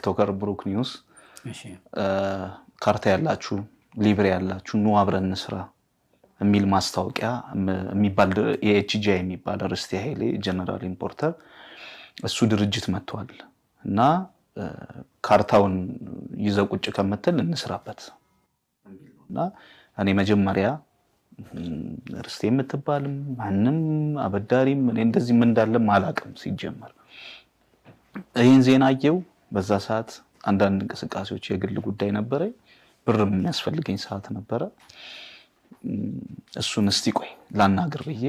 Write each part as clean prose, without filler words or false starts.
TikToker ብሩክ ኒውስ ካርታ ያላችሁ፣ ሊብሬ ያላችሁ ኑ አብረን እንስራ የሚል ማስታወቂያ የሚባል የኤችጂአይ የሚባል ርስቴ ኃይሌ general importer እሱ ድርጅት መጥቷል እና ካርታውን ይዘህ ቁጭ ከምትል እንስራበት እና እኔ መጀመሪያ ርስቴ የምትባልም ማንም አበዳሪም እኔ እንደዚህ ምን እንዳለም አላውቅም። ሲጀመር ይህን ዜና አየው። በዛ ሰዓት አንዳንድ እንቅስቃሴዎች የግል ጉዳይ ነበረኝ፣ ብርም የሚያስፈልገኝ ሰዓት ነበረ። እሱን እስቲ ቆይ ላናግር ብዬ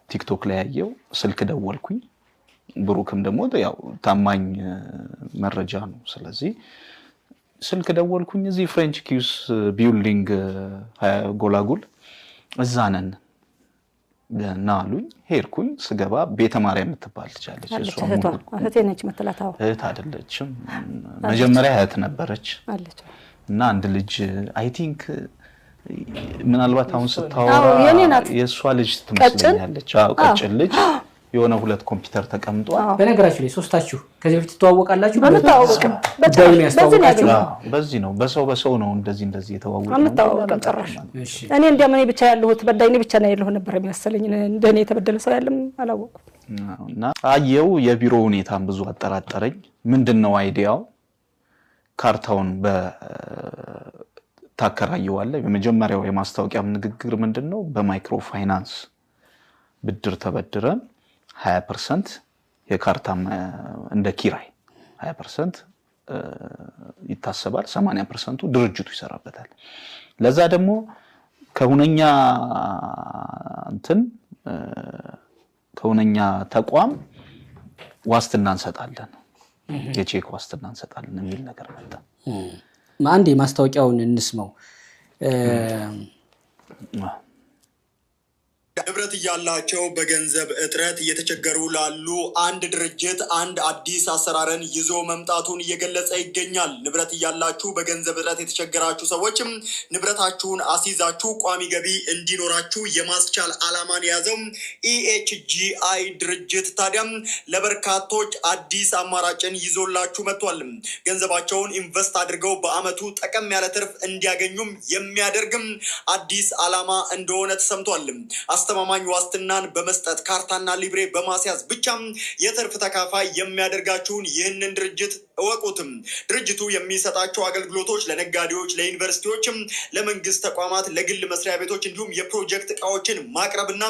ቲክቶክ ላይ ያየው ስልክ ደወልኩኝ። ብሩክም ደግሞ ያው ታማኝ መረጃ ነው። ስለዚህ ስልክ ደወልኩኝ። እዚህ French Kiss building ጎላጉል እዛ ነን እና አሉኝ። ሄድኩኝ። ስገባ ቤተ ማርያም የምትባል ልጅ አለች። አለች የእሷ እህቷ ሙሉ እህቴ ነች የምትላት። አዎ እህት አይደለችም፣ መጀመሪያ እህት ነበረች። አለች። እና አንድ ልጅ I think ምናልባት አሁን ስታወራ አዎ፣ የኔ ናት። የእሷ ልጅ ትመስለኛለች። አዎ ቀጭን ልጅ የሆነ ሁለት ኮምፒውተር ተቀምጧል። በነገራችሁ ላይ ሶስታችሁ ከዚህ በፊት ትተዋወቃላችሁ? አንተዋወቅም። ጉዳዩን በዚህ ነው ያስተዋወቃችሁ? ያገኘሁት። አዎ፣ በዚህ ነው በሰው በሰው ነው እንደዚህ እንደዚህ የተዋወቅነው። አንተዋወቅም ጭራሽ። እሺ። እኔ እንዲያውም እኔ ብቻ ያለሁት በዳይ እኔ ብቻ ነው ያለሁ ነበር የሚመሰለኝ። እንደ እኔ የተበደለ ሰው ያለም አላወኩም። አዎ፣ እና አየው የቢሮ ሁኔታን ብዙ አጠራጠረኝ። ምንድን ነው idea ው? ካርታውን ታከራየዋለህ። የመጀመሪያው የማስታወቂያም ንግግር ምንድን ነው? በማይክሮ ፋይናንስ ብድር ተበድረን 20% የካርታ እንደ ኪራይ 20% ይታሰባል። 80%ቱ ድርጅቱ ይሰራበታል። ለዛ ደግሞ ከሁነኛ እንትን ከሁነኛ ተቋም ዋስትና እንሰጣለን፣ የቼክ ዋስትና እንሰጣለን የሚል ነገር መጣ። አንድ የማስታወቂያውን እንስማው። ንብረት እያላቸው በገንዘብ እጥረት እየተቸገሩ ላሉ አንድ ድርጅት አንድ አዲስ አሰራርን ይዞ መምጣቱን እየገለጸ ይገኛል። ንብረት እያላችሁ በገንዘብ እጥረት የተቸገራችሁ ሰዎችም ንብረታችሁን አስይዛችሁ ቋሚ ገቢ እንዲኖራችሁ የማስቻል ዓላማን የያዘው ኢኤችጂአይ ድርጅት ታዲያም ለበርካቶች አዲስ አማራጭን ይዞላችሁ መጥቷል። ገንዘባቸውን invest አድርገው በአመቱ ጠቀም ያለ ትርፍ እንዲያገኙም የሚያደርግም አዲስ ዓላማ እንደሆነ ተሰምቷል። አስተማማኝ ዋስትናን በመስጠት ካርታና ሊብሬ በማስያዝ ብቻም የትርፍ ተካፋይ የሚያደርጋችሁን ይህንን ድርጅት እወቁትም። ድርጅቱ የሚሰጣቸው አገልግሎቶች ለነጋዴዎች፣ ለዩኒቨርሲቲዎችም፣ ለመንግስት ተቋማት፣ ለግል መስሪያ ቤቶች እንዲሁም የፕሮጀክት እቃዎችን ማቅረብና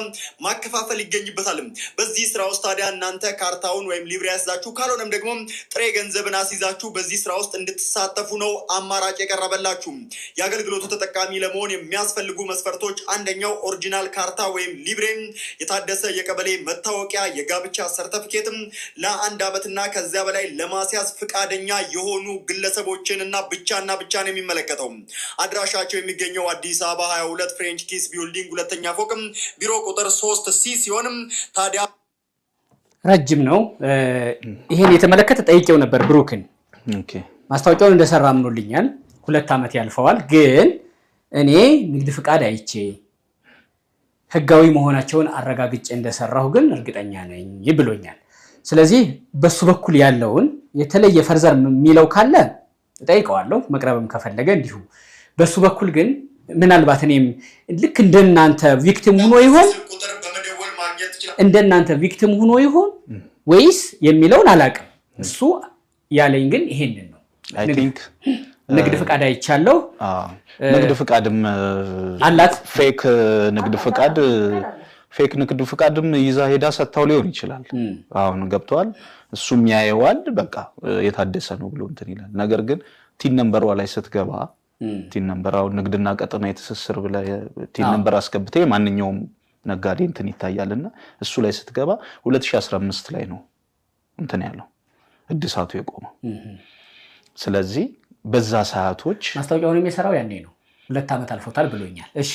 ማከፋፈል ይገኝበታል። በዚህ ስራ ውስጥ ታዲያ እናንተ ካርታውን ወይም ሊብሬ ያስይዛችሁ ካልሆነም ደግሞ ጥሬ ገንዘብን አስይዛችሁ በዚህ ስራ ውስጥ እንድትሳተፉ ነው አማራጭ የቀረበላችሁ። የአገልግሎቱ ተጠቃሚ ለመሆን የሚያስፈልጉ መስፈርቶች አንደኛው original ካርታ ወይም ሊብሬ፣ የታደሰ የቀበሌ መታወቂያ፣ የጋብቻ ሰርተፍኬትም ለአንድ ዓመትና ከዚያ በላይ ለማስያዝ ፈቃደኛ የሆኑ ግለሰቦችን እና ብቻና ብቻ ነው የሚመለከተው። አድራሻቸው የሚገኘው አዲስ አበባ 22 French Kiss building ሁለተኛ ፎቅም ቢሮ ቁጥር 3 C ሲሆንም ታዲያ ረጅም ነው። ይሄን የተመለከተ ጠይቄው ነበር ብሩክን። ማስታወቂያውን እንደሰራ አምኖልኛል። 2 ዓመት ያልፈዋል። ግን እኔ ንግድ ፍቃድ አይቼ ህጋዊ መሆናቸውን አረጋግጬ እንደሰራሁ ግን እርግጠኛ ነኝ ብሎኛል። ስለዚህ በሱ በኩል ያለውን የተለየ further የሚለው ካለ እጠይቀዋለሁ፣ መቅረብም ከፈለገ እንዲሁ። በሱ በኩል ግን ምናልባት እኔም ልክ እንደናንተ victim ሆኖ ይሆን ቁጥር በመደወል ማግኘት ትችላል። እንደናንተ victim ሆኖ ይሆን ወይስ የሚለውን አላውቅም። እሱ ያለኝ ግን ይሄንን ነው። I think ንግድ ፍቃድ አይቻለሁ። ንግድ ፍቃድም አላት። fake ንግድ ፍቃድም ይዛ ሄዳ ሰጥታው ሊሆን ይችላል። አሁን ገብተዋል። እሱም ያየዋል። በቃ የታደሰ ነው ብሎ እንትን ይላል። ነገር ግን TIN number ሯ ላይ ስትገባ TIN number አሁን ንግድና ቀጠና የትስስር ብለህ TIN number አስገብተህ ማንኛውም ነጋዴ እንትን ይታያልና እሱ ላይ ስትገባ 2015 ላይ ነው እንትን ያለው እድሳቱ የቆመው። ስለዚህ በዛ ሰዓቶች ማስታወቂያውን የሰራው ያኔ ነው። 2 ዓመት አልፎታል ብሎኛል። እሺ።